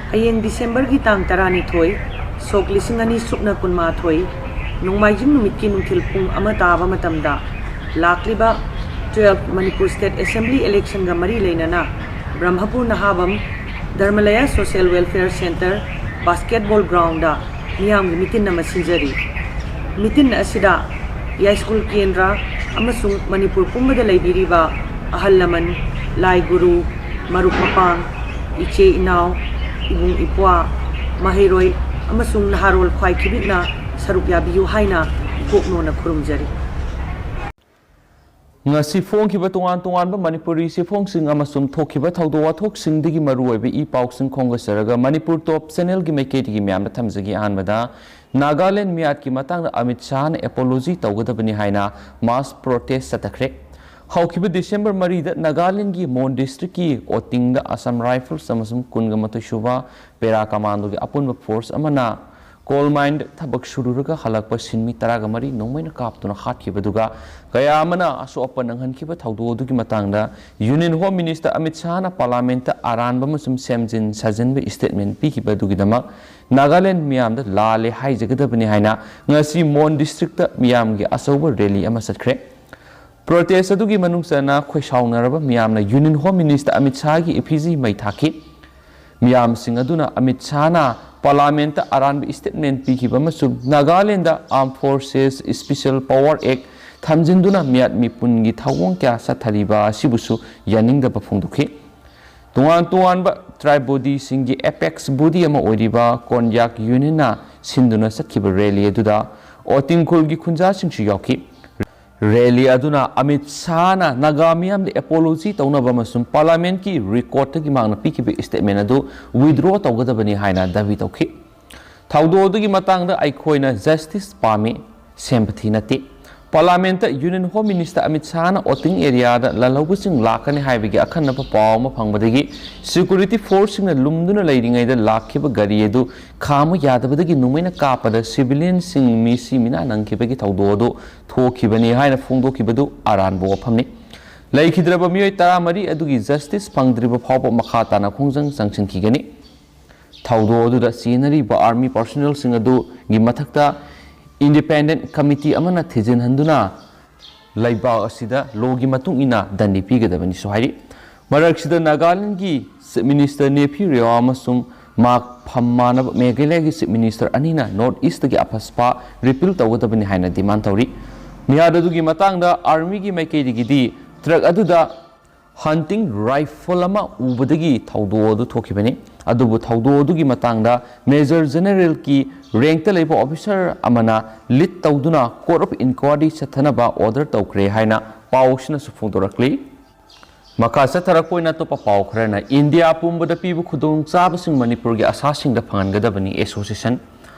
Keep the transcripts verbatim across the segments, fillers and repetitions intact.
ꯍꯌꯦꯡ ꯗꯤꯁꯦꯝꯕꯔꯒꯤ ꯇꯥꯡ ꯇꯔꯥꯅꯤꯊꯣꯏ, ꯁꯣꯛ ꯂꯤꯁꯤꯡ ꯑꯅꯤ ꯁꯨꯞꯅ ꯀꯨꯟꯃꯥꯊꯣꯏ, ꯅꯣꯡꯃꯥꯏꯖꯤꯡ ꯅꯨꯃꯤꯠꯀꯤ ꯅꯨꯡꯊꯤꯜ ꯄꯨꯡ ꯑꯃ ꯇꯥꯕ ꯃꯇꯝꯗ ꯂꯥꯛꯂꯤꯕ twelfth Manipur State Assembly election ꯒ ꯃꯔꯤ ꯂꯩꯅꯅ Brahmapur ꯅꯍꯥꯕꯝ ꯙꯔꯃꯂꯌꯥ Social Welfare Centre basketball ground ꯗ ꯃꯤꯌꯥꯝꯒꯤ ꯃꯤꯇꯤꯟ ꯑꯃ ꯁꯤꯟꯖꯔꯤ꯫ ꯃꯤꯇꯤꯟ ꯑꯁꯤꯗ ꯌꯥꯏꯁ꯭ꯀꯨꯜ ꯀꯦꯟꯗ꯭ꯔ ꯑꯃꯁꯨꯡ ꯃꯅꯤꯄꯨꯔ ꯄꯨꯝꯕꯗ ꯂꯩꯕꯤꯔꯤꯕ ꯑꯍꯜ ꯂꯃꯟ, ꯂꯥꯏ ꯒꯨꯔꯨ, ꯃꯔꯨꯞ ꯃꯄꯥꯡ, ꯏꯆꯦ ꯏꯅꯥꯎ, ꯏꯕꯨꯡ ꯏꯄ꯭ꯋꯥ, ꯃꯍꯩꯔꯣꯏ ꯑꯃꯁꯨꯡ ꯅꯍꯥꯔꯣꯜ ꯈ꯭ꯋꯥꯏꯈꯤꯕꯤꯛꯅ ꯁꯔꯨꯛ ꯌꯥꯕꯤꯌꯨ ꯍꯥꯏꯅ ꯏꯀꯣꯛꯅꯣꯅ ꯈꯨꯔꯨꯝꯖꯔꯤ꯫ ꯉꯁꯤ ꯐꯣꯡꯈꯤꯕ ꯇꯣꯉꯥꯟ ꯇꯣꯉꯥꯟꯕ ꯃꯅꯤꯄꯨꯔꯤ ꯆꯦꯐꯣꯡꯁꯤꯡ ꯑꯃꯁꯨꯡ ꯊꯣꯛꯈꯤꯕ ꯊꯧꯗꯣꯛ ꯋꯥꯊꯣꯛꯁꯤꯡꯗꯒꯤ ꯃꯔꯨꯑꯣꯏꯕ ꯏ ꯄꯥꯎꯁꯤꯡ ꯈꯣꯝꯒꯠꯆꯔꯒ ꯃꯅꯤꯄꯨꯔ ꯇꯣꯞ ꯆꯦꯅꯦꯜꯒꯤ ꯃꯥꯏꯀꯩꯗꯒꯤ ꯃꯌꯥꯝꯗ ꯊꯝꯖꯒꯦ꯫ ꯑꯍꯥꯟꯕꯗ ꯅꯥꯒꯥꯂꯦꯟ ꯃꯤꯌꯥꯠꯀꯤ ꯃꯇꯥꯡꯗ ꯑꯃꯤꯠ ꯁꯥꯍꯅ ꯑꯦꯄꯣꯂꯣꯖꯤ ꯇꯧꯒꯗꯕꯅꯤ ꯍꯥꯏꯅ ꯃꯥꯁ ꯄ꯭ꯔꯣꯇꯦꯁ ꯆꯠꯊꯈ꯭ꯔꯦ꯫ ꯍꯧꯈꯤꯕ ꯗꯤꯁꯦꯝꯕꯔ ꯃꯔꯤꯗ ꯅꯥꯒꯥꯂꯦꯟꯒꯤ ꯃꯣꯟ ꯗꯤꯁꯇ꯭ꯔꯤꯛꯀꯤ ꯑꯣꯇꯤꯡꯗ ꯑꯁꯥꯝ ꯔꯥꯏꯐꯜꯁ ꯑꯃꯁꯨꯡ ꯀꯨꯟꯒ ꯃꯥꯊꯣꯏ ꯁꯨꯕ ꯄꯦꯔꯥ ꯀꯃꯥꯟꯗꯣꯒꯤ ꯑꯄꯨꯟꯕ ꯐꯣꯔꯁ ꯑꯃꯅ ꯀꯣꯜ ꯃꯥꯏꯟꯗ ꯊꯕꯛ ꯁꯨꯔꯨꯔꯒ ꯍꯜꯂꯛꯄ ꯁꯤꯟꯃꯤ ꯇꯔꯥꯒ ꯃꯔꯤ ꯅꯣꯡꯃꯩꯅ ꯀꯥꯞꯇꯨꯅ ꯍꯥꯠꯈꯤꯕꯗꯨꯒ ꯀꯌꯥ ꯑꯃꯅ ꯑꯁꯣꯛ ꯑꯄꯟ ꯅꯪꯍꯟꯈꯤꯕ ꯊꯧꯗꯣꯛ ꯑꯗꯨꯒꯤ ꯃꯇꯥꯡꯗ ꯌꯨꯅꯤꯌꯟ ꯍꯣꯝ ꯃꯤꯅꯤꯁꯇꯔ ꯑꯃꯤꯠ ꯁꯥꯍꯅ ꯄꯥꯔꯂꯥꯃꯦꯟꯠꯇ ꯑꯔꯥꯟꯕ ꯑꯃꯁꯨꯡ ꯁꯦꯝꯖꯤꯟ ꯁꯥꯖꯤꯟꯕ ꯁ꯭ꯇꯦꯠꯃꯦꯟꯠ ꯄꯤꯈꯤꯕ ꯑꯗꯨꯒꯤꯗꯃꯛ ꯅꯥꯒꯥꯂꯦꯟ ꯃꯤꯌꯥꯝꯗ ꯂꯥꯜꯂꯦ ꯍꯥꯏꯖꯒꯗꯕꯅꯤ ꯍꯥꯏꯅ ꯉꯁꯤ ꯃꯣꯟ ꯗꯤꯁꯇ꯭ꯔꯤꯛꯇ ꯃꯤꯌꯥꯝꯒꯤ ꯑꯆꯧꯕ ꯔꯦꯂꯤ ꯑꯃ ꯆꯠꯈ꯭ꯔꯦ꯫ ꯄ꯭ꯔꯣꯇꯦꯁ ꯑꯗꯨꯒꯤ ꯃꯅꯨꯡ ꯆꯟꯅ ꯈꯣꯏꯁꯥꯎꯅꯔꯕ ꯃꯤꯌꯥꯝꯅ ꯌꯨꯅꯤꯌꯟ ꯍꯣꯝ ꯃꯤꯅꯤꯁꯇꯔ ꯑꯃꯤꯠ ꯁꯥꯍꯒꯤ ꯏꯐꯤꯖꯤ ꯃꯩ ꯊꯥꯈꯤ꯫ ꯃꯤꯌꯥꯝꯁꯤꯡ ꯑꯗꯨꯅ ꯑꯃꯤꯠ ꯁꯥꯍꯅ ꯄꯥꯔꯂꯥꯃꯦꯟꯠꯇ ꯑꯔꯥꯟꯕ ꯁ꯭ꯇꯦꯠꯃꯦꯟꯠ ꯄꯤꯈꯤꯕ ꯑꯃꯁꯨꯡ Nagaland Armed Forces Special Power Act ꯊꯝꯖꯤꯟꯗꯨꯅ ꯃꯤꯌꯥꯠ ꯃꯤꯄꯨꯟꯒꯤ ꯊꯧꯑꯣꯡ ꯀꯌꯥ ꯆꯠꯊꯔꯤꯕ ꯑꯁꯤꯕꯨꯁꯨ ꯌꯥꯅꯤꯡꯗꯕ ꯐꯣꯡꯗꯣꯛꯈꯤ꯫ ꯇꯣꯉꯥꯟ ꯇꯣꯉꯥꯟꯕ ꯇ꯭ꯔꯥꯏꯕ ꯕꯣꯗꯤꯁꯤꯡꯒꯤ ꯑꯦꯄꯦꯛꯁ ꯕꯣꯗꯤ ꯑꯃ ꯑꯣꯏꯔꯤꯕ ꯀꯣꯟꯌꯥꯛ ꯌꯨꯅꯤꯌꯟꯅ ꯁꯤꯟꯗꯨꯅ ꯆꯠꯈꯤꯕ ꯔꯦꯂꯤ ꯑꯗꯨꯗ ꯑꯣꯇꯤꯡꯈꯨꯜꯒꯤ ꯈꯨꯟꯖꯥꯁꯤꯡꯁꯨ ꯌꯥꯎꯈꯤ꯫ ꯔꯦꯂꯤ ꯑꯗꯨꯅ ꯑꯃꯤꯠ ꯁꯥꯍꯅ ꯅꯥꯒꯥ ꯃꯤꯌꯥꯝꯗ ꯑꯦꯄꯣꯂꯣꯖꯤ ꯇꯧꯅꯕ ꯑꯃꯁꯨꯡ ꯄꯥꯔꯂꯥꯃꯦꯟꯠꯀꯤ ꯔꯦꯀꯣꯔꯗꯇꯒꯤ ꯃꯍꯥꯛꯅ ꯄꯤꯈꯤꯕ ꯁ꯭ꯇꯦꯠꯃꯦꯟꯠ ꯑꯗꯨ ꯋꯤꯗ꯭ꯔꯣ ꯇꯧꯒꯗꯕꯅꯤ ꯍꯥꯏꯅ ꯗꯥꯕꯤ ꯇꯧꯈꯤ꯫ ꯊꯧꯗꯣꯛ ꯑꯗꯨꯒꯤ ꯃꯇꯥꯡꯗ ꯑꯩꯈꯣꯏꯅ ꯖꯁꯇꯤꯁ ꯄꯥꯝꯃꯤ, ꯁꯦꯝꯄꯊꯤ ꯅꯠꯇꯦ꯫ ꯄꯥꯔꯂꯥꯃꯦꯟꯠꯇ ꯌꯨꯅꯤꯌꯟ ꯍꯣꯝ ꯃꯤꯅꯤꯁꯇꯔ ꯑꯃꯤꯠ ꯁꯥꯍꯅ ꯑꯣꯇꯤꯡ ꯑꯦꯔꯤꯌꯥꯗ ꯂꯥꯜꯍꯧꯕꯁꯤꯡ ꯂꯥꯛꯀꯅꯤ ꯍꯥꯏꯕꯒꯤ ꯑꯈꯟꯅꯕ ꯄꯥꯎ ꯑꯃ ꯐꯪꯕꯗꯒꯤ ꯁꯦꯀ꯭ꯌꯨꯔꯤꯇꯤ ꯐꯣꯔꯁꯁꯤꯡꯅ ꯂꯨꯝꯗꯨꯅ ꯂꯩꯔꯤꯉꯩꯗ ꯂꯥꯛꯈꯤꯕ ꯒꯥꯔꯤ ꯑꯗꯨ ꯈꯥꯝꯕ ꯌꯥꯗꯕꯗꯒꯤ ꯅꯣꯡꯃꯩꯅ ꯀꯥꯞꯄꯗ ꯁꯤꯚꯤꯂꯤꯌꯟꯁꯤꯡ ꯃꯤꯁꯤ ꯃꯤꯅꯥ ꯅꯪꯈꯤꯕꯒꯤ ꯊꯧꯗꯣꯛ ꯑꯗꯨ ꯊꯣꯛꯈꯤꯕꯅꯤ ꯍꯥꯏꯅ ꯐꯣꯡꯗꯣꯛꯈꯤꯕꯗꯨ ꯑꯔꯥꯟꯕ ꯋꯥꯐꯝꯅꯤ꯫ ꯂꯩꯈꯤꯗ꯭ꯔꯕ ꯃꯤꯑꯣꯏ ꯇꯔꯥꯃꯔꯤ ꯑꯗꯨꯒꯤ ꯖꯁꯇꯤꯁ ꯐꯪꯗ꯭ꯔꯤꯕ ꯐꯥꯎꯕ ꯃꯈꯥ ꯇꯥꯅ ꯈꯣꯡꯖꯪ ꯆꯪꯁꯤꯟꯈꯤꯒꯅꯤ꯫ ꯊꯧꯗꯣꯛ ꯑꯗꯨꯗ ꯆꯦꯟꯅꯔꯤꯕ army personnelꯁꯤꯡ ꯑꯗꯨꯒꯤ ꯃꯊꯛꯇ independent committee ꯑꯃꯅ ꯊꯤꯖꯤꯟꯍꯟꯗꯨꯅ ꯂꯩꯕꯥꯛ ꯑꯁꯤꯗ lawꯒꯤ ꯃꯇꯨꯡ ꯏꯟꯅ ꯗꯟꯗꯤ ꯄꯤꯒꯗꯕꯅꯤꯁꯨ ꯍꯥꯏꯔꯤ꯫ ꯃꯔꯛꯁꯤꯗ ꯅꯥꯒꯥꯂꯦꯟꯗꯒꯤ Chief Minister ꯅꯦꯐꯤ ꯔꯤꯑꯣ ꯑꯃꯁꯨꯡ ꯃꯍꯥꯛ ꯐꯝ ꯃꯥꯟꯅꯕ ꯃꯦꯘꯥꯂꯌꯒꯤ Chief Minister ꯑꯅꯤꯅ North Eastꯇꯒꯤ ꯑꯐꯁꯄꯥ repeal ꯇꯧꯒꯗꯕꯅꯤ ꯍꯥꯏꯅ demand ꯇꯧꯔꯤ꯫ ꯃꯤꯍꯥꯠ ꯑꯗꯨꯒꯤ ꯃꯇꯥꯡꯗ armyꯒꯤ ꯃꯥꯏꯀꯩꯗꯒꯤꯗꯤ truck ꯑꯗꯨꯗ hunting rifle ꯑꯃ ꯎꯕꯗꯒꯤ ꯊꯧꯗꯣꯛ ꯑꯗꯨ ꯊꯣꯛꯈꯤꯕꯅꯤ꯫ ꯑꯗꯨꯕꯨ ꯊꯧꯗꯣꯛ ꯑꯗꯨꯒꯤ ꯃꯇꯥꯡꯗ Major Generalꯒꯤ rankꯇ ꯂꯩꯕ officer ꯑꯃꯅ lead ꯇꯧꯗꯨꯅ court of inquiry ꯆꯠꯊꯅꯕ order ꯇꯧꯈ꯭ꯔꯦ ꯍꯥꯏꯅ ꯄꯥꯎ ꯑꯁꯤꯅꯁꯨ ꯐꯣꯡꯗꯣꯔꯛꯂꯤ꯫ ꯃꯈꯥ ꯆꯠꯊꯔꯛꯄ ꯑꯣꯏꯅ ꯑꯇꯣꯞꯄ ꯄꯥꯎ ꯈꯔꯅ, ꯏꯟꯗꯤꯌꯥ ꯄꯨꯝꯕꯗ ꯄꯤꯕ ꯈꯨꯗꯣꯡꯆꯥꯕꯁꯤꯡ ꯃꯅꯤꯄꯨꯔꯒꯤ ꯑꯥꯁꯥꯁꯤꯡꯗ ꯐꯪꯍꯟꯒꯗꯕꯅꯤ, Association꯫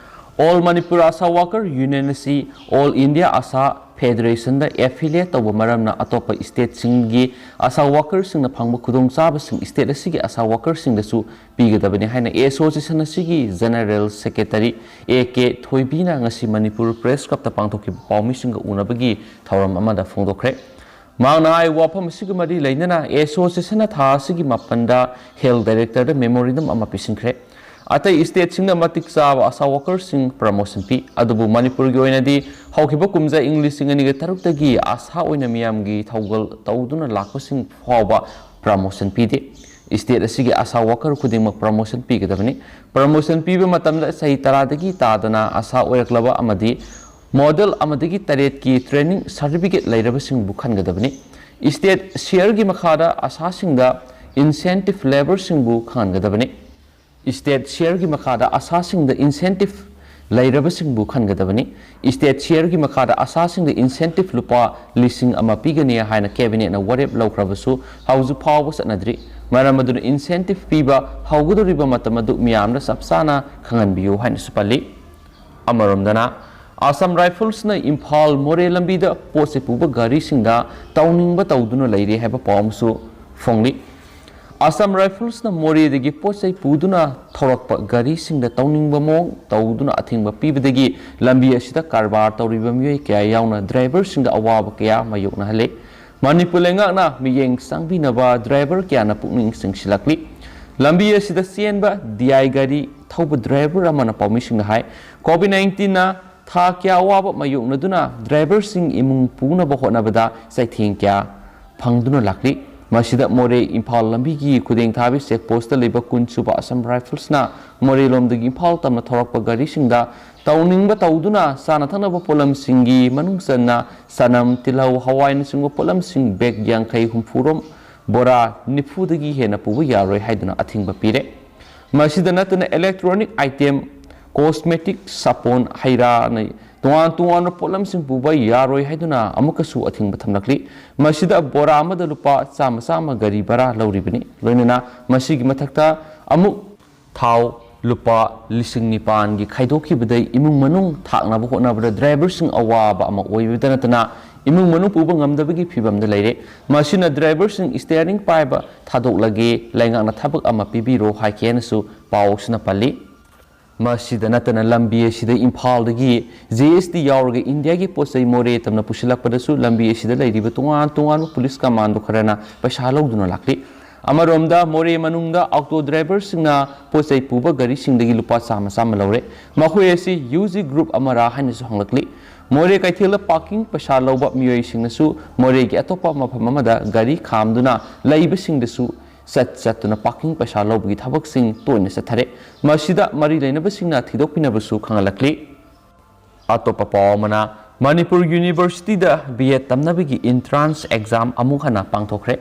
All Manipur ASHA Worker Union ꯑꯁꯤ All India ASHA Federationꯗ affiliate ꯇꯧꯕ ꯃꯔꯝꯅ ꯑꯇꯣꯞꯄ stateꯁꯤꯡꯒꯤ ASHA workerꯁꯤꯡꯅ ꯐꯪꯕ ꯈꯨꯗꯣꯡꯆꯥꯕꯁꯤꯡ state ꯑꯁꯤꯒꯤ ASHA workerꯁꯤꯡꯗꯁꯨ ꯄꯤꯒꯗꯕꯅꯤ ꯍꯥꯏꯅ Association ꯑꯁꯤꯒꯤ General Secretary ꯑꯦ ꯀꯦ ꯊꯣꯏꯕꯤꯅ ꯉꯁꯤ ꯃꯅꯤꯄꯨꯔ Press Clubꯇ ꯄꯥꯡꯊꯣꯛꯈꯤꯕ ꯄꯥꯎꯃꯤꯁꯤꯡꯒ ꯎꯅꯕꯒꯤ ꯊꯧꯔꯝ ꯑꯃꯗ ꯐꯣꯡꯗꯣꯛꯈ꯭ꯔꯦ꯫ ꯃꯍꯥꯛꯅ ꯍꯥꯏ, ꯋꯥꯐꯝ ꯑꯁꯤꯒ ꯃꯔꯤ ꯂꯩꯅꯅ Associationꯅ ꯊꯥ ꯑꯁꯤꯒꯤ ꯃꯥꯄꯟꯗ Health Directorꯗ memorandum ꯑꯃ ꯄꯤꯁꯤꯟꯈ꯭ꯔꯦ꯫ ꯑꯇꯩ stateꯁꯤꯡꯅ ꯃꯇꯤꯛ ꯆꯥꯕ ASHA workerꯁꯤꯡ promotion ꯄꯤ, ꯑꯗꯨꯕꯨ ꯃꯅꯤꯄꯨꯔꯒꯤ ꯑꯣꯏꯅꯗꯤ ꯍꯧꯈꯤꯕ ꯀꯨꯝꯖꯥ ꯏꯪ ꯂꯤꯁꯤꯡ ꯑꯅꯤꯒ ꯇꯔꯨꯛꯇꯒꯤ ASHA ꯑꯣꯏꯅ ꯃꯤꯌꯥꯝꯒꯤ ꯊꯧꯒꯜ ꯇꯧꯗꯨꯅ ꯂꯥꯛꯄꯁꯤꯡ ꯐꯥꯎꯕ promotion ꯄꯤꯗꯦ꯫ State ꯑꯁꯤꯒꯤ ASHA worker ꯈꯨꯗꯤꯡꯃꯛ promotion ꯄꯤꯒꯗꯕꯅꯤ꯫ Promotion ꯄꯤꯕ ꯃꯇꯝꯗ ꯆꯍꯤ ꯇꯔꯥꯗꯒꯤ ꯇꯥꯗꯅ ASHA ꯑꯣꯏꯔꯛꯂꯕ ꯑꯃꯗꯤ model ꯑꯃꯗꯒꯤ ꯇꯔꯦꯠꯀꯤ training certificate ꯂꯩꯔꯕꯁꯤꯡꯕꯨ ꯈꯟꯒꯗꯕꯅꯤ꯫ State shareꯒꯤ ꯃꯈꯥꯗ ASHAꯁꯤꯡꯗ incentive levelꯁꯤꯡꯕꯨ ꯈꯪꯍꯟꯒꯗꯕꯅꯤ꯫ State shareꯒꯤ ꯃꯈꯥꯗ ASHAꯁꯤꯡꯗ incentive ꯂꯩꯔꯕꯁꯤꯡꯕꯨ ꯈꯟꯒꯗꯕꯅꯤ꯫ State shareꯒꯤ ꯃꯈꯥꯗ ASHAꯁꯤꯡꯗ incentive ꯂꯨꯄꯥ ꯂꯤꯁꯤꯡ ꯑꯃ ꯄꯤꯒꯅꯤ ꯍꯥꯏꯅ Cabinetꯅ ꯋꯥꯔꯦꯞ ꯂꯧꯈ꯭ꯔꯕꯁꯨ ꯍꯧꯖꯤꯛ ꯐꯥꯎꯕ ꯆꯠꯅꯗ꯭ꯔꯤ꯫ ꯃꯔꯝ ꯑꯗꯨꯅ incentive ꯄꯤꯕ ꯍꯧꯒꯗꯧꯔꯤꯕ ꯃꯇꯝ ꯑꯗꯨ ꯃꯤꯌꯥꯝꯅ ꯆꯞ ꯆꯥꯅ ꯈꯪꯍꯟꯕꯤꯌꯨ ꯍꯥꯏꯅꯁꯨ ꯄꯜꯂꯤ꯫ ꯑꯃꯔꯣꯝꯗꯅ, Assam Riflesꯅ ꯏꯝꯐꯥꯜ ꯃꯣꯔꯦ ꯂꯝꯕꯤꯗ ꯄꯣꯠ ꯆꯩ ꯄꯨꯕ ꯒꯥꯔꯤꯁꯤꯡꯗ ꯇꯧꯅꯤꯡꯕ ꯇꯧꯗꯨꯅ ꯂꯩꯔꯦ ꯍꯥꯏꯕ ꯄꯥꯎ ꯑꯃꯁꯨ ꯐꯣꯡꯂꯤ꯫ Assam Riflesꯅ ꯃꯣꯔꯦꯗꯒꯤ ꯄꯣꯠ ꯆꯩ ꯄꯨꯗꯨꯅ ꯊꯧꯔꯛꯄ ꯒꯥꯔꯤꯁꯤꯡꯗ ꯇꯧꯅꯤꯡꯕ ꯃꯑꯣꯡ ꯇꯧꯗꯨꯅ ꯑꯊꯤꯡꯕ ꯄꯤꯕꯗꯒꯤ ꯂꯝꯕꯤ ꯑꯁꯤꯗ ꯀꯔꯕꯥꯔ ꯇꯧꯔꯤꯕ ꯃꯤꯑꯣꯏ ꯀꯌꯥ ꯌꯥꯎꯅ driverꯁꯤꯡꯗ ꯑꯋꯥꯕ ꯀꯌꯥ ꯃꯥꯌꯣꯛꯅꯍꯜꯂꯦ꯫ ꯃꯅꯤꯄꯨꯔ ꯂꯩꯉꯥꯛꯅ ꯃꯤꯠꯌꯦꯡ ꯆꯪꯕꯤꯅꯕ driver ꯀꯌꯥꯅ ꯄꯨꯛꯅꯤꯡ ꯆꯤꯡꯁꯤꯜꯂꯛꯂꯤ꯫ ꯂꯝꯕꯤ ꯑꯁꯤꯗ ꯆꯦꯟꯕ ꯗꯤ ꯑꯥꯏ ꯒꯥꯔꯤ ꯊꯧꯕ ꯗ꯭ꯔꯥꯏꯚꯔ ꯑꯃꯅ ꯄꯥꯎꯃꯤꯁꯤꯡꯗ ꯍꯥꯏ, ꯀꯣꯚꯤꯗ ꯅꯥꯏꯟꯇꯤꯟꯅ ꯊꯥ ꯀꯌꯥ ꯑꯋꯥꯕ ꯃꯥꯌꯣꯛꯅꯗꯨꯅ ꯗ꯭ꯔꯥꯏꯚꯔꯁꯤꯡ ꯏꯃꯨꯡ ꯄꯨꯅꯕ ꯍꯣꯠꯅꯕꯗ ꯆꯩꯊꯦꯡ ꯀꯌꯥ ꯐꯪꯗꯨꯅ ꯂꯥꯛꯂꯤ꯫ ꯃꯁꯤꯗ ꯃꯣꯔꯦ ꯏꯝꯐꯥꯜ ꯂꯝꯕꯤꯒꯤ ꯈꯨꯗꯦꯡ ꯊꯥꯕꯤ ꯆꯦꯛ ꯄꯣꯁꯇ ꯂꯩꯕ ꯀꯨꯟ ꯁꯨꯕ ꯑꯁꯥꯝ ꯔꯥꯏꯐꯜꯁꯅ ꯃꯣꯔꯦꯂꯣꯝꯗꯒꯤ ꯏꯝꯐꯥꯜ ꯇꯝꯅ ꯊꯧꯔꯛꯄ ꯒꯥꯔꯤꯁꯤꯡꯗ ꯇꯧꯅꯤꯡꯕ ꯇꯧꯗꯨꯅ ꯆꯥꯅ ꯊꯛꯅꯕ ꯄꯣꯠꯂꯝꯁꯤꯡꯒꯤ ꯃꯅꯨꯡ ꯆꯟꯅ ꯆꯅꯝ, ꯇꯤꯜꯍꯧ, ꯍꯋꯥꯏꯅꯆꯤꯡꯕ ꯄꯣꯠꯂꯝꯁꯤꯡ ꯕꯦꯒ ꯌꯥꯡꯈꯩ ꯍꯨꯝꯐꯨꯔꯣꯝ, ꯕꯣꯔꯥ ꯅꯤꯐꯨꯗꯒꯤ ꯍꯦꯟꯅ ꯄꯨꯕ ꯌꯥꯔꯣꯏ ꯍꯥꯏꯗꯨꯅ ꯑꯊꯤꯡꯕ ꯄꯤꯔꯦ꯫ ꯃꯁꯤꯗ ꯅꯠꯇꯅ electronic item, cosmetic, ꯁꯥꯄꯣꯟ, ꯍꯩ ꯔꯥꯅ ꯇꯣꯉꯥꯟ ꯇꯣꯉꯥꯟꯕ ꯄꯣꯠꯂꯝꯁꯤꯡ ꯄꯨꯕ ꯌꯥꯔꯣꯏ ꯍꯥꯏꯗꯨꯅ ꯑꯃꯨꯛꯀꯁꯨ ꯑꯊꯤꯡꯕ ꯊꯝꯂꯛꯂꯤ꯫ ꯃꯁꯤꯗ ꯕꯣꯔꯥ ꯑꯃꯗ ꯂꯨꯄꯥ ꯆꯥꯝꯃ ꯆꯥꯝꯃ ꯒꯥꯔꯤ ꯚꯔꯥ ꯂꯧꯔꯤꯕꯅꯤ꯫ ꯂꯣꯏꯅꯅ ꯃꯁꯤꯒꯤ ꯃꯊꯛꯇ ꯑꯃꯨꯛ ꯊꯥꯎ ꯂꯨꯄꯥ ꯂꯤꯁꯤꯡ ꯅꯤꯄꯥꯟꯒꯤ ꯈꯥꯏꯗꯣꯛꯈꯤꯕꯗꯩ ꯏꯃꯨꯡ ꯃꯅꯨꯡ ꯊꯥꯛꯅꯕ ꯍꯣꯠꯅꯕꯗ ꯗ꯭ꯔꯥꯏꯚꯔꯁꯤꯡ ꯑꯋꯥꯕ ꯑꯃ ꯑꯣꯏꯕꯇ ꯅꯠꯇꯅ ꯏꯃꯨꯡ ꯃꯅꯨꯡ ꯄꯨꯕ ꯉꯝꯗꯕꯒꯤ ꯐꯤꯕꯝꯗ ꯂꯩꯔꯦ꯫ ꯃꯁꯤꯅ ꯗ꯭ꯔꯥꯏꯚꯔꯁꯤꯡ ꯁ꯭ꯇꯤꯌꯥꯔꯤꯡ ꯄꯥꯏꯕ ꯊꯥꯗꯣꯛꯂꯒꯦ, ꯂꯩꯉꯥꯛꯅ ꯊꯕꯛ ꯑꯃ ꯄꯤꯕꯤꯔꯣ ꯍꯥꯏꯈꯤ ꯍꯥꯏꯅꯁꯨ ꯄꯥꯎ ꯑꯁꯤꯅ ꯄꯜꯂꯤ꯫ ꯃꯁꯤꯗ ꯅꯠꯇꯅ ꯂꯝꯕꯤ ꯑꯁꯤꯗ ꯏꯝꯐꯥꯜꯗꯒꯤ ꯖꯤ ꯑꯦꯁ ꯇꯤ ꯌꯥꯎꯔꯒ ꯏꯟꯗꯤꯌꯥꯒꯤ ꯄꯣꯠ ꯆꯩ ꯃꯣꯔꯦ ꯇꯝꯅ ꯄꯨꯁꯤꯜꯂꯛꯄꯗꯁꯨ ꯂꯝꯕꯤ ꯑꯁꯤꯗ ꯂꯩꯔꯤꯕ ꯇꯣꯉꯥꯟ ꯇꯣꯉꯥꯟꯕ ꯄꯨꯂꯤꯁ ꯀꯃꯥꯟꯗꯣ ꯈꯔꯅ ꯄꯩꯁꯥ ꯂꯧꯗꯨꯅ ꯂꯥꯛꯂꯤ꯫ ꯑꯃꯔꯣꯝꯗ ꯃꯣꯔꯦ ꯃꯅꯨꯡꯗ ꯑꯣꯇꯣ ꯗ꯭ꯔꯥꯏꯚꯔꯁꯤꯡꯅ ꯄꯣꯠ ꯆꯩ ꯄꯨꯕ ꯒꯥꯔꯤꯁꯤꯡꯗꯒꯤ ꯂꯨꯄꯥ ꯆꯥꯝꯃ ꯆꯥꯝꯃ ꯂꯧꯔꯦ꯫ ꯃꯈꯣꯏ ꯑꯁꯤ ꯌꯨ ꯖꯤ ꯒ꯭ꯔꯨꯞ ꯑꯃꯔꯥ ꯍꯥꯏꯅꯁꯨ ꯍꯪꯂꯛꯂꯤ꯫ ꯃꯣꯔꯦ ꯀꯩꯊꯦꯜꯗ ꯄꯥꯔꯀꯤꯡ ꯄꯩꯁꯥ ꯂꯧꯕ ꯃꯤꯑꯣꯏꯁꯤꯡꯅꯁꯨ ꯃꯣꯔꯦꯒꯤ ꯑꯇꯣꯞꯄ ꯃꯐꯝ ꯑꯃꯗ ꯒꯥꯔꯤ ꯈꯥꯝꯗꯨꯅ ꯂꯩꯕꯁꯤꯡꯗꯁꯨ ꯆꯠ ꯆꯠꯇꯨꯅ ꯄꯥꯔꯀꯤꯡ ꯄꯩꯁꯥ ꯂꯧꯕꯒꯤ ꯊꯕꯛꯁꯤꯡ ꯇꯣꯏꯅ ꯆꯠꯊꯔꯦ꯫ ꯃꯁꯤꯗ ꯃꯔꯤ ꯂꯩꯅꯕꯁꯤꯡꯅ ꯊꯤꯗꯣꯛꯄꯤꯅꯕꯁꯨ ꯈꯪꯍꯜꯂꯛꯂꯤ꯫ ꯑꯇꯣꯞꯄ ꯄꯥꯎ ꯑꯃꯅ, ꯃꯅꯤꯄꯨꯔ ꯌꯨꯅꯤꯚꯔꯁꯤꯇꯤꯗ ꯕꯤ ꯑꯦꯗ ꯇꯝꯅꯕꯒꯤ ꯏꯟꯇ꯭ꯔꯥꯟꯁ ꯑꯦꯛꯖꯥꯝ ꯑꯃꯨꯛ ꯍꯟꯅ ꯄꯥꯡꯊꯣꯛꯈ꯭ꯔꯦ꯫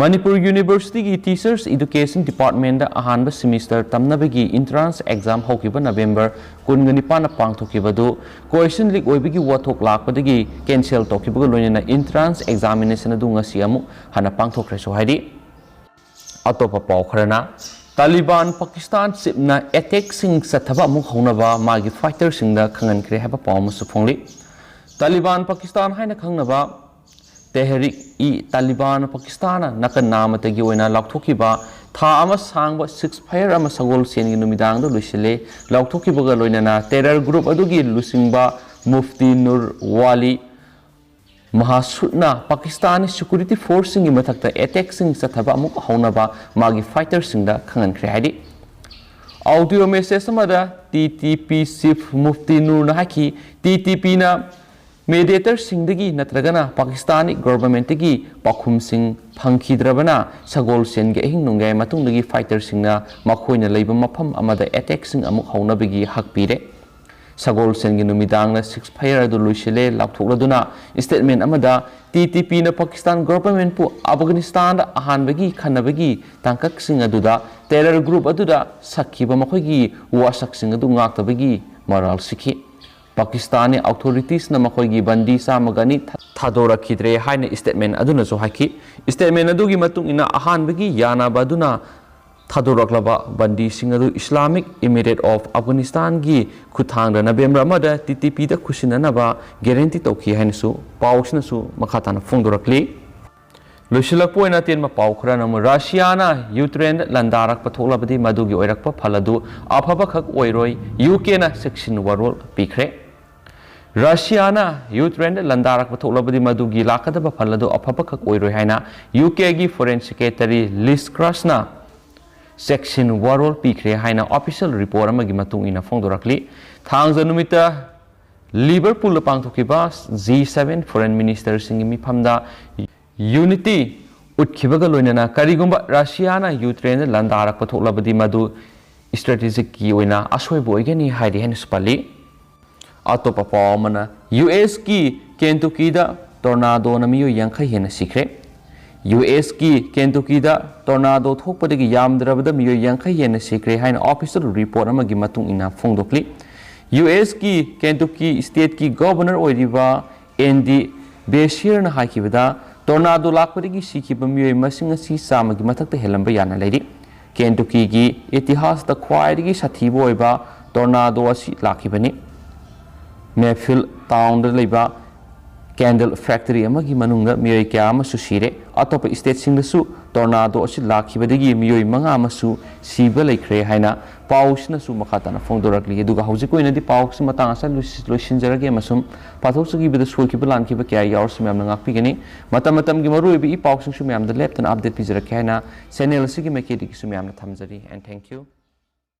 ꯃꯅꯤꯄꯨꯔ ꯌꯨꯅꯤꯚꯔꯁꯤꯇꯤꯒꯤ ꯇꯤꯆꯔꯁ ꯏꯗꯨꯀꯦꯁꯟ ꯗꯤꯄꯥꯔꯠꯃꯦꯟꯗ ꯑꯍꯥꯟꯕ ꯁꯤꯃꯤꯁꯇꯔ ꯇꯝꯅꯕꯒꯤ ꯏꯟꯇ꯭ꯔꯥꯟꯁ ꯑꯦꯛꯖꯥꯝ ꯍꯧꯈꯤꯕ ꯅꯕꯦꯝꯕꯔ ꯀꯨꯟꯒ ꯅꯤꯄꯥꯟꯗ ꯄꯥꯡꯊꯣꯛꯈꯤꯕ ꯑꯗꯨ ꯀꯣꯏꯁꯟ ꯂꯤꯛ ꯑꯣꯏꯕꯒꯤ ꯋꯥꯊꯣꯛ ꯂꯥꯛꯄꯗꯒꯤ ꯀꯦꯟꯁꯦꯜ ꯇꯧꯈꯤꯕꯒ ꯂꯣꯏꯅꯅ ꯏꯟꯇ꯭ꯔꯥꯟꯁ ꯑꯦꯛꯖꯥꯃꯤꯅꯦꯁꯟ ꯑꯗꯨ ꯉꯁꯤ ꯑꯃꯨꯛ ꯍꯟꯅ ꯄꯥꯡꯊꯣꯛꯈ꯭ꯔꯦꯁꯨ ꯍꯥꯏꯔꯤ꯫ ꯑꯇꯣꯞꯄ ꯄꯥꯎ ꯈꯔꯅ, ꯇꯥꯂꯤꯕꯥꯟ ꯄꯥꯀꯤꯁꯇꯥꯟ ꯆꯤꯞꯅ ꯑꯦꯇꯦꯛꯁꯤꯡ ꯆꯠꯊꯕ ꯑꯃꯨꯛ ꯍꯧꯅꯕ ꯃꯥꯒꯤ ꯐꯥꯏꯇꯔꯁꯤꯡꯗ ꯈꯪꯍꯟꯈ꯭ꯔꯦ ꯍꯥꯏꯕ ꯄꯥꯎ ꯑꯃꯁꯨ ꯐꯣꯡꯂꯤ꯫ ꯇꯥꯂꯤꯕꯥꯟ ꯄꯥꯀꯤꯁꯇꯥꯟ ꯍꯥꯏꯅ ꯈꯪꯅꯕ ꯇꯦꯍꯔꯤꯛ ꯏ ꯇꯥꯂꯤꯕꯥꯟ ꯄꯥꯀꯤꯁꯇꯥꯟꯅ ꯅꯥꯀꯟ ꯅꯥꯃꯇꯒꯤ ꯑꯣꯏꯅ ꯂꯥꯎꯊꯣꯛꯈꯤꯕ ꯊꯥ ꯑꯃ ꯁꯥꯡꯕ ꯁꯤꯖꯐꯌꯔ ꯑꯃ ꯁꯒꯣꯜꯁꯦꯟꯒꯤ ꯅꯨꯃꯤꯗꯥꯡꯗ ꯂꯣꯏꯁꯤꯜꯂꯦ꯫ ꯂꯥꯎꯊꯣꯛꯈꯤꯕꯒ ꯂꯣꯏꯅꯅ ꯇꯦꯔꯔ ꯒ꯭ꯔꯨꯞ ꯑꯗꯨꯒꯤ ꯂꯨꯆꯤꯡꯕ ꯃꯨꯐꯇꯤ ꯅꯨꯔ ꯋꯥꯂꯤ ꯃꯍꯥꯁꯨꯠꯅ ꯄꯥꯀꯤꯁꯇꯥꯟꯒꯤ ꯁꯦꯀ꯭ꯌꯨꯔꯤꯇꯤ ꯐꯣꯔꯁꯁꯤꯡꯒꯤ ꯃꯊꯛꯇ ꯑꯦꯇꯦꯛꯁꯤꯡ ꯆꯠꯊꯕ ꯑꯃꯨꯛ ꯍꯧꯅꯕ ꯃꯥꯒꯤ ꯐꯥꯏꯇꯔꯁꯤꯡꯗ ꯈꯪꯍꯟꯈ꯭ꯔꯦ ꯍꯥꯏꯔꯤ꯫ ꯑꯣꯗꯤꯑꯣ ꯃꯦꯁꯦꯖ ꯑꯃꯗ T T P chief Mufti ꯅꯨꯔꯅ ꯍꯥꯏꯈꯤ, ꯇꯤ ꯇꯤ ꯄꯤꯅ ꯃꯦꯗꯤꯌꯦꯇꯔꯁꯤꯡꯗꯒꯤ ꯅꯠꯇ꯭ꯔꯒꯅ ꯄꯥꯀꯤꯁꯇꯥꯅꯤ ꯒꯣꯚꯔꯟꯃꯦꯟꯠꯇꯒꯤ ꯄꯥꯎꯈꯨꯝꯁꯤꯡ ꯐꯪꯈꯤꯗ꯭ꯔꯕꯅ ꯁꯒꯣꯜꯁꯦꯟꯒꯤ ꯑꯍꯤꯡ ꯅꯣꯡꯌꯥꯏ ꯃꯇꯨꯡꯗꯒꯤ ꯐꯥꯏꯇꯔꯁꯤꯡꯅ ꯃꯈꯣꯏꯅ ꯂꯩꯕ ꯃꯐꯝ ꯑꯃꯗ ꯑꯦꯇꯦꯛꯁꯤꯡ ꯑꯃꯨꯛ ꯍꯧꯅꯕꯒꯤ ꯍꯛ ꯄꯤꯔꯦ꯫ ꯁꯒꯣꯜꯁꯦꯟꯒꯤ ꯅꯨꯃꯤꯗꯥꯡꯗ ꯁꯤꯖꯐꯌꯔ ꯑꯗꯨ ꯂꯣꯏꯁꯤꯜꯂꯦ ꯂꯥꯎꯊꯣꯛꯂꯗꯨꯅ ꯁ꯭ꯇꯦꯠꯃꯦꯟꯠ ꯑꯃꯗ ꯇꯤ ꯇꯤ ꯄꯤꯅ ꯄꯥꯀꯤꯁꯇꯥꯟ ꯒꯣꯚꯔꯟꯃꯦꯟꯠꯄꯨ ꯑꯐꯒꯥꯅꯤꯁꯇꯥꯟꯗ ꯑꯍꯥꯟꯕꯒꯤ ꯈꯟꯅꯕꯒꯤ ꯇꯥꯡꯀꯛꯁꯤꯡ ꯑꯗꯨꯗ ꯇꯦꯔꯔ ꯒ꯭ꯔꯨꯞ ꯑꯗꯨꯗ ꯁꯛꯈꯤꯕ ꯃꯈꯣꯏꯒꯤ ꯋꯥꯁꯛꯁꯤꯡ ꯑꯗꯨ ꯉꯥꯛꯇꯕꯒꯤ ꯃꯔꯥꯜ ꯁꯤꯈꯤ꯫ ꯄꯥꯀꯤꯁꯇꯥꯅꯤ ꯑꯣꯊꯣꯔꯤꯇꯤꯁꯅ ꯃꯈꯣꯏꯒꯤ ꯕꯟꯗꯤ ꯆꯥꯝꯃꯒ ꯑꯅꯤ ꯊꯥꯗꯣꯔꯛꯈꯤꯗ꯭ꯔꯦ ꯍꯥꯏꯅ ꯁ꯭ꯇꯦꯠꯃꯦꯟꯠ ꯑꯗꯨꯅꯁꯨ ꯍꯥꯏꯈꯤ꯫ ꯁ꯭ꯇꯦꯠꯃꯦꯟꯠ ꯑꯗꯨꯒꯤ ꯃꯇꯨꯡ ꯏꯟꯅ ꯑꯍꯥꯟꯕꯒꯤ ꯌꯥꯅꯕ ꯑꯗꯨꯅ ꯊꯥꯗꯣꯔꯛꯂꯕ ꯕꯟꯗꯤꯁꯤꯡ ꯑꯗꯨ ꯏꯁꯂꯥꯃꯤꯛ ꯏꯃꯤꯔꯦꯠ ꯑꯣꯐ ꯑꯐꯒꯥꯅꯤꯁꯇꯥꯟꯒꯤ ꯈꯨꯠꯊꯥꯡꯗ ꯅꯕꯦꯝꯕꯔ ꯑꯃꯗ ꯇꯤ ꯇꯤ ꯄꯤꯗ ꯈꯨꯠꯁꯤꯟꯅꯅꯕ ꯒꯦꯔꯦꯟꯇꯤ ꯇꯧꯈꯤ ꯍꯥꯏꯅꯁꯨ ꯄꯥꯎꯁꯤꯅꯁꯨ ꯃꯈꯥ ꯇꯥꯅ ꯐꯣꯡꯗꯣꯔꯛꯂꯤ꯫ ꯂꯣꯏꯁꯤꯜꯂꯛꯄ ꯑꯣꯏꯅ ꯑꯇꯦꯟꯕ ꯄꯥꯎ ꯈꯔꯅ ꯑꯃꯨꯛ, ꯔꯁꯤꯌꯥꯅ ꯌꯨꯀ꯭ꯔꯦꯟꯗ ꯂꯥꯟꯗꯥꯔꯛꯄ ꯊꯣꯛꯂꯕꯗꯤ ꯃꯗꯨꯒꯤ ꯑꯣꯏꯔꯛꯄ ꯐꯜ ꯑꯗꯨ ꯑꯐꯕꯈꯛ ꯑꯣꯏꯔꯣꯏ, ꯌꯨ ꯀꯦꯅ ꯆꯦꯛꯁꯤꯟ ꯋꯥꯔꯣꯜ ꯄꯤꯈ꯭ꯔꯦ꯫ ꯔꯁꯤꯌꯥꯅ ꯌꯨꯀ꯭ꯔꯦꯟꯗ ꯂꯥꯟꯗꯥꯔꯛꯄ ꯊꯣꯛꯂꯕꯗꯤ ꯃꯗꯨꯒꯤ ꯂꯥꯛꯀꯗꯕ ꯐꯜ ꯑꯗꯨ ꯑꯐꯕꯈꯛ ꯑꯣꯏꯔꯣꯏ ꯍꯥꯏꯅ ꯌꯨ ꯀꯦꯒꯤ ꯐꯣꯔꯦꯟ ꯁꯦꯀ꯭ꯔꯦꯇꯔꯤ ꯂꯤꯁ ꯀ꯭ꯔꯥꯁꯅ ꯆꯦꯛꯁꯤꯟ ꯋꯥꯔꯣꯜ ꯄꯤꯈ꯭ꯔꯦ ꯍꯥꯏꯅ ꯑꯣꯐꯤꯁꯤꯌꯦꯜ ꯔꯤꯄꯣꯔꯠ ꯑꯃꯒꯤ ꯃꯇꯨꯡ ꯏꯟꯅ ꯐꯣꯡꯗꯣꯔꯛꯂꯤ꯫ ꯊꯥꯡꯖ ꯅꯨꯃꯤꯠꯇ ꯂꯤꯚꯔꯄꯨꯜꯗ ꯄꯥꯡꯊꯣꯛꯈꯤꯕ ꯖꯤ ꯁꯚꯦꯟ ꯐꯣꯔꯦꯟ ꯃꯤꯅꯤꯁꯇꯔꯁꯤꯡꯒꯤ ꯃꯤꯐꯝꯗ ꯌꯨꯅꯤꯇꯤ ꯎꯠꯈꯤꯕꯒ ꯂꯣꯏꯅꯅ ꯀꯔꯤꯒꯨꯝꯕ ꯔꯁꯤꯌꯥꯅ ꯌꯨꯀ꯭ꯔꯦꯟꯗ ꯂꯥꯟꯗꯥꯔꯛꯄ ꯊꯣꯛꯂꯕꯗꯤ ꯃꯗꯨ ꯏꯁꯇ꯭ꯔꯦꯇꯦꯖꯤꯛꯀꯤ ꯑꯣꯏꯅ ꯑꯁꯣꯏꯕ ꯑꯣꯏꯒꯅꯤ ꯍꯥꯏꯔꯤ ꯍꯥꯏꯅꯁꯨ ꯄꯜꯂꯤ꯫ ꯑꯇꯣꯞꯄ ꯄꯥꯎ ꯑꯃꯅ, ꯌꯨ ꯑꯦꯁꯀꯤ ꯀꯦꯟꯇꯨꯀꯤꯗ ꯇꯣꯔꯅꯥꯗꯣꯅ ꯃꯤꯑꯣꯏ ꯌꯥꯡꯈꯩ ꯍꯦꯟꯅ ꯁꯤꯈ꯭ꯔꯦ꯫ ꯌꯨ ꯑꯦꯁꯀꯤ ꯀꯦꯟꯇꯨꯀꯤꯗ ꯇꯣꯔꯅꯥꯗꯣ ꯊꯣꯛꯄꯗꯒꯤ ꯌꯥꯝꯗ꯭ꯔꯕꯗ ꯃꯤꯑꯣꯏ ꯌꯥꯡꯈꯩ ꯍꯦꯟꯅ ꯁꯤꯈ꯭ꯔꯦ ꯍꯥꯏꯅ ꯑꯣꯐꯤꯁꯤꯌꯦꯜ ꯔꯤꯄꯣꯔꯠ ꯑꯃꯒꯤ ꯃꯇꯨꯡ ꯏꯟꯅ ꯐꯣꯡꯗꯣꯛꯂꯤ꯫ ꯌꯨ ꯑꯦꯁꯀꯤ ꯀꯦꯟꯇꯨꯀꯤ ꯁ꯭ꯇꯦꯠꯀꯤ ꯒꯣꯚꯔꯅꯔ ꯑꯣꯏꯔꯤꯕ ꯑꯦꯟ ꯗꯤ ꯕꯦꯁꯤꯔꯅ ꯍꯥꯏꯈꯤꯕꯗ, ꯇꯣꯔꯅꯥꯗꯣ ꯂꯥꯛꯄꯗꯒꯤ ꯁꯤꯈꯤꯕ ꯃꯤꯑꯣꯏ ꯃꯁꯤꯡ ꯑꯁꯤ ꯆꯥꯝꯃꯒꯤ ꯃꯊꯛꯇ ꯍꯦꯜꯂꯝꯕ ꯌꯥꯅ ꯂꯩꯔꯤ꯫ ꯀꯦꯟꯇꯨꯀꯤꯒꯤ ꯏꯇꯤꯍꯥꯁꯇ ꯈ꯭ꯋꯥꯏꯗꯒꯤ ꯁꯥꯊꯤꯕ ꯑꯣꯏꯕ ꯇꯣꯔꯅꯥꯗꯣ ꯑꯁꯤ ꯂꯥꯛꯈꯤꯕꯅꯤ꯫ ꯃꯦꯐꯤꯜ ꯇꯥꯎꯟꯗ ꯂꯩꯕ ꯀꯦꯟꯗꯜ ꯐꯦꯛꯇꯔꯤ ꯑꯃꯒꯤ ꯃꯅꯨꯡꯗ ꯃꯤꯑꯣꯏ ꯀꯌꯥ ꯑꯃꯁꯨ ꯁꯤꯔꯦ꯫ ꯑꯇꯣꯞꯄ ꯁ꯭ꯇꯦꯠꯁꯤꯡꯗꯁꯨ ꯇꯣꯔꯅꯥꯗꯣ ꯑꯁꯤ ꯂꯥꯛꯈꯤꯕꯗꯒꯤ ꯃꯤꯑꯣꯏ ꯃꯉꯥ ꯑꯃꯁꯨ ꯁꯤꯕ ꯂꯩꯈ꯭ꯔꯦ ꯍꯥꯏꯅ ꯄꯥꯎꯁꯤꯅꯁꯨ ꯃꯈꯥ ꯇꯥꯅ ꯐꯣꯡꯗꯣꯔꯛꯂꯤ꯫ ꯑꯗꯨꯒ ꯍꯧꯖꯤꯛꯀꯤ ꯑꯣꯏꯅꯗꯤ ꯄꯥꯎꯁꯤ ꯃꯇꯥꯡ ꯑꯁꯤꯗ ꯂꯣꯏꯁꯤ-, ꯂꯣꯏꯁꯤꯟꯖꯔꯒꯦ, ꯑꯃꯁꯨꯡ ꯄꯥꯊꯣꯛꯆꯈꯤꯕꯗ ꯁꯣꯏꯈꯤꯕ ꯂꯥꯟꯈꯤꯕ ꯀꯌꯥ ꯌꯥꯎꯔꯁꯨ ꯃꯌꯥꯝꯅ ꯉꯥꯛꯄꯤꯒꯅꯤ꯫ ꯃꯇꯝ ꯃꯇꯝꯒꯤ ꯃꯔꯨꯑꯣꯏꯕ ꯏ ꯄꯥꯎꯁꯤꯡꯁꯨ ꯃꯌꯥꯝꯗ ꯂꯦꯞꯇꯅ update ꯄꯤꯖꯔꯛꯀꯦ ꯍꯥꯏꯅ channel ꯑꯁꯤꯒꯤ ꯃꯥꯏꯀꯩꯗꯒꯤꯁꯨ ꯃꯌꯥꯝꯅ ꯊꯝꯖꯔꯤ꯫ And thank you.